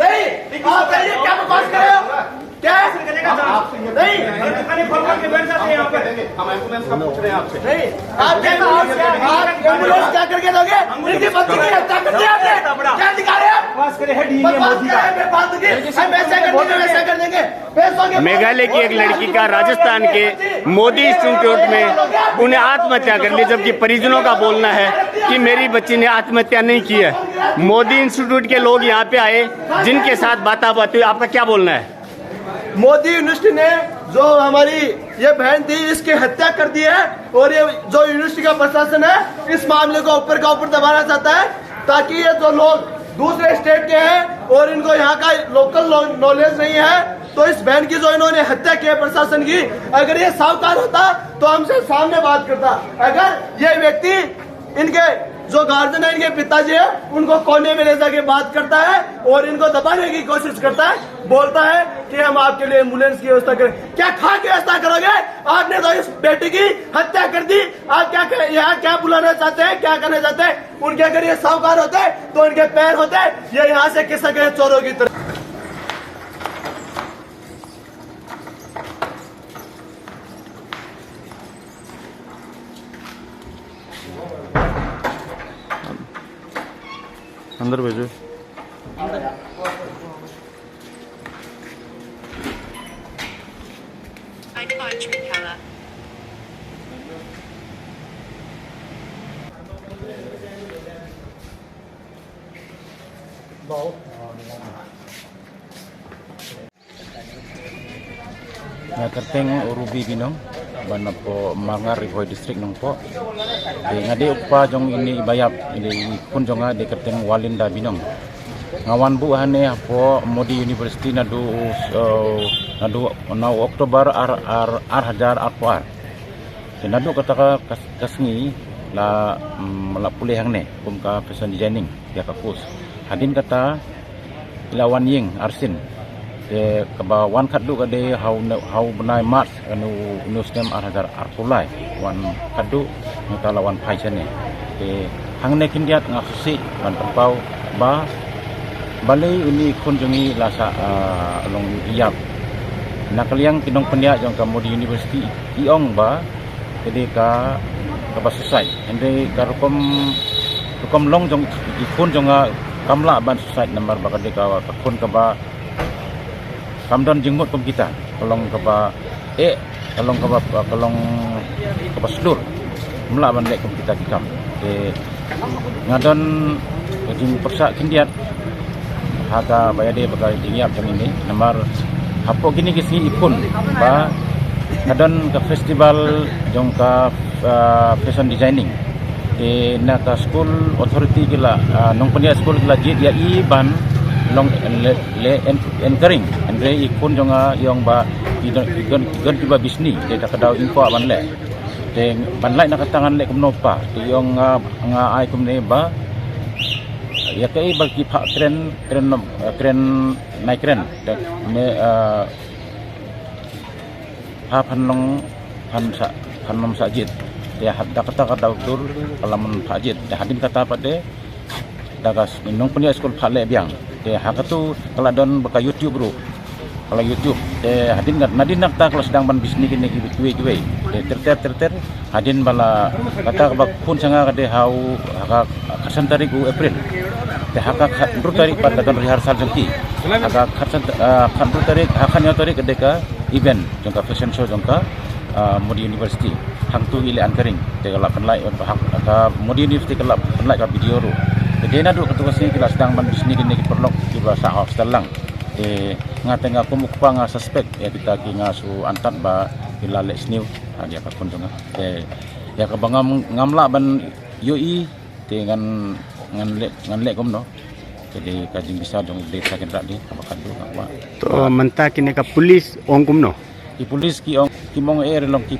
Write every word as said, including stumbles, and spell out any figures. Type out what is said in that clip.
नहीं, आप ये क्या बकवास कर रहे हो? क्या? नहीं। दुकानें खोल करके बैठ जाते हैं यहाँ पे। हम एम्बुलेंस का पूछ रहे हैं आपसे। नहीं, आप क्या, आप, आप एम्बुलेंस क्या करके दोगे? इनकी बच्ची की हत्या कर दी आपने। क्या अधिकार है आप? बकवास करे है डीएम बकवास मोदी कर रहे का। हैं, बेफालतू की। हम ऐसा कर देंगे, वैसा कर देंगे। पैसों के मेघालय की एक लड़की का राजस्थान के मोदी इंस्टीट्यूट में उन्हें आत्महत्या कर ली, जबकि परिजनों का बोलना है कि मेरी बच्ची ने आत्महत्या नहीं की है। मोदी इंस्टीट्यूट के लोग यहाँ पे आए, जिनके साथ बाताबात हुई, आपका क्या बोलना है? मोदी यूनिवर्सिटी ने जो हमारी ये बहन थी, इसकी हत्या कर दी है और ये जो यूनिवर्सिटी का प्रशासन है, इस मामले को ऊपर का ऊपर दबाना चाहता है, ताकि ये जो लोग दूसरे स्टेट के हैं और इनको यहाँ का लोकल नॉलेज नहीं है, तो इस बहन की जो इन्होंने हत्या की है प्रशासन की, अगर ये साहूकार होता तो हमसे सामने बात करता। अगर ये व्यक्ति, इनके जो गार्जियन है, इनके पिताजी है, उनको कोने में ले जाके बात करता है और इनको दबाने की कोशिश करता है, बोलता है कि हम आपके लिए एम्बुलेंस की व्यवस्था करें। क्या खा की व्यवस्था करोगे? आपने तो इस बेटी की हत्या कर दी। आप क्या कर, यहाँ क्या बुलाना चाहते हैं, क्या करना चाहते हैं? उनके अगर ये साहूकार होते तो इनके पैर होते, ये यहाँ से किस्सा के चोरों की तरह। अंदर भेजो। Nga kyrteng Ruby Binong, ban hapoh Marngar, Ri Bhoi District, Nongpoh. Te nga dei u kpa jong ine i ba ïap, ine i khun jong nga dei kyrteng Walinda Binong. Nga wan buh hangne hapoh Modi University naduh, uh, naduh, naduh October ar, ar, ar hajar arphew ar. Te naduh kata ka, ka, ka sngi la, mm, la pule hangne kum ka fashion designing, ïa ka course. Hadien kata la wan ïing arsien. Te kaba wan khatduh ka dei ha u, ha u bnai March, ha u, ha u snem ar hajar arphew lai. Wan khatduh, nangta la wan phai shane. Te hangne khyndiat nga sngewsih ban pynpaw ba balei une i khun jong ngi la sah, ah, long ïap. Na ka liang ki nongpynïaid jong ka Modi University i ong ba ka dei ka, kaba suicide. Hynrei ka rukom, rukom long jong i khun jong nga kam lah ban suicide namar ba ka dei ka, ka khun kaba kam don jingmut kum kita. Ka long kaba eh, ka long kaba, ka long kaba shlur. Kam lah ban leh kum kita ki kam. Te nga don ka jingpyrshah khyndiat ha kaba ïadei bad ka jingïap jong ine namar hapoh kine ki sngi i khun ba ka don ka festival jong ka, ah, fashion designing. Te na ka school authority ki la, ah, nongpynïaid school ki la jied ïa i ban long le, le en-, anchoring. Hynrei i khun jong nga i ong ba ki don, ki don, ki don kiba bishni, te da ka daw i kwah ban leh. Te ban lait na kata ngan leh kumno pat. Te i ong nga, nga ai kumne ba ïa kaei ba ki phah kren, kren, kren, nai kren. Te ne, ah, ha phan long, phan sa, phan long sa jied. Te ha da kata ka daw dur ka la mon phah jied. Te hadien kata pat de da ka s-, nongpynïaid school phah leh biang. Te ha katu ka la don ba ka YouTube ruh. Ka la YouTube. Te hadien ka, nadien na kata ka la sdang ban bishni kine ki kiwei kiwei. Te ter ter ter ter. Hadien ba la kata kaba khun sha nga ka dei ha u, ha ka khatsan tarik u April. Te ha ka khathynriew tarik pat ka don rehearsal jong ki. Ha ka khatsan, ah, khathynriew tarik, ha ka khathynñiew tarik ka dei ka event jong ka fashion show jong ka, ah, Modi University. Hangtu i leh anchoring. Te ka la pynlait, ha ka Modi University ka la pynlait ka video ruh. Te dei naduh katu ka sngi ki la sdang ban bishni kine ki paralok kiba sah hostel lang. Te nga te nga kum u kpa nga suspect ïa kita ki, nga shu antad ba ki la leh sniew ha ïa ka khun jong nga. Te ïa kaba ngam, ngam lah ban ïohi te ngan, ngan leh, ngan leh kumno. Te dei ka jingbishar jong u dei ta kin rat dei kaba khatduh nga kwah. To mynta kine ka police ong kumno? Ki police ki ong, ki ong eh re long ki